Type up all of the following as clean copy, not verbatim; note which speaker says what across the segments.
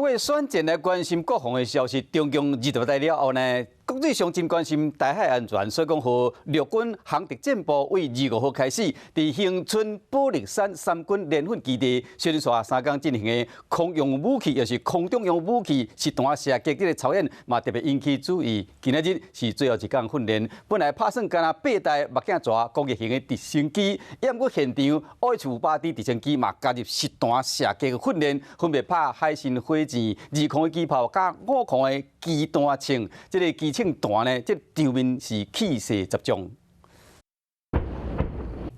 Speaker 1: 過選戰來關心國防的消息，中共二十大了後呢，國際上真關心台海安全，所以講予陸軍航特戰部為25號開始，佇恆春寶勒山三軍聯訓基地，小連續3工進行的空用武器，抑是空中用武器實彈射擊這个操演，嘛特別引起注意。今仔日是最後一工訓練，本來拍算干焦八台目鏡蛇攻擊型的直升機，毋過現場 OH-58D 直升機嘛加入實彈射擊的訓練，分別拍海神火箭、二空的機炮，佮五空的機彈槍，這个機槍彈呢，這場面是氣勢十足。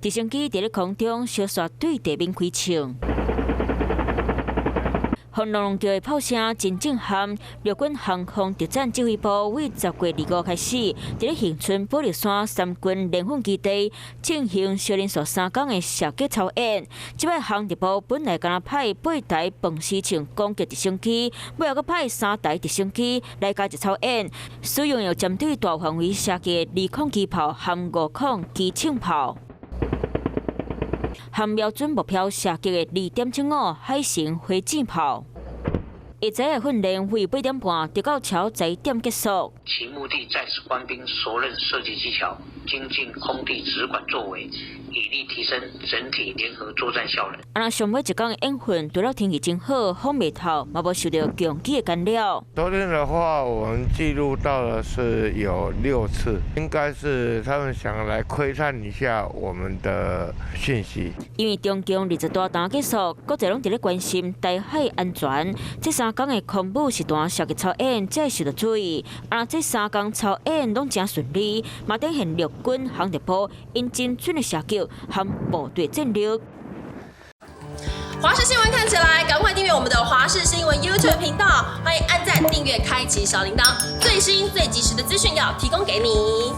Speaker 2: 直升機佇咧空中相紲對地面開槍。轟隆隆叫的炮聲真震撼。陸軍航空特戰指揮部為10月25開始，佇咧恆春寶勒山三軍聯訓基地進行小連續三工的射擊操演。這擺航特部本來干焦派八台磅絲槍攻擊直升機，尾後閣派三台直升機來加入操演，使用有針對大範圍射擊的二孔機炮和五孔機槍炮，和瞄準目標射擊的2.75海神火箭炮。一早的訓練為8點半，直到超10點結束。
Speaker 3: 其目的在使官兵熟練射擊技巧，精進空地指管作為，以利提升整體聯合作戰效能。
Speaker 2: 啊，若上尾一工的演訓，除了天氣真好，風袂透，嘛無受著強機的干擾。
Speaker 4: 昨天的話，我們記錄到的是有六次，應該是他們想來窺探一下我們的訊息。
Speaker 2: 因為中共二十大剛結束，國際攏佇咧關心台海安全，這三工的空武實彈射擊操演才會受著注意。啊，這三工操演攏誠順利，嘛展現陸軍航特部𪜶精準的射擊和部隊戰力。
Speaker 5: 華視新聞看起來，趕快訂閱我們的華視新聞 YouTube 頻道，歡迎按讚、訂閱、開啟小鈴鐺，最新最及時的資訊要提供給你。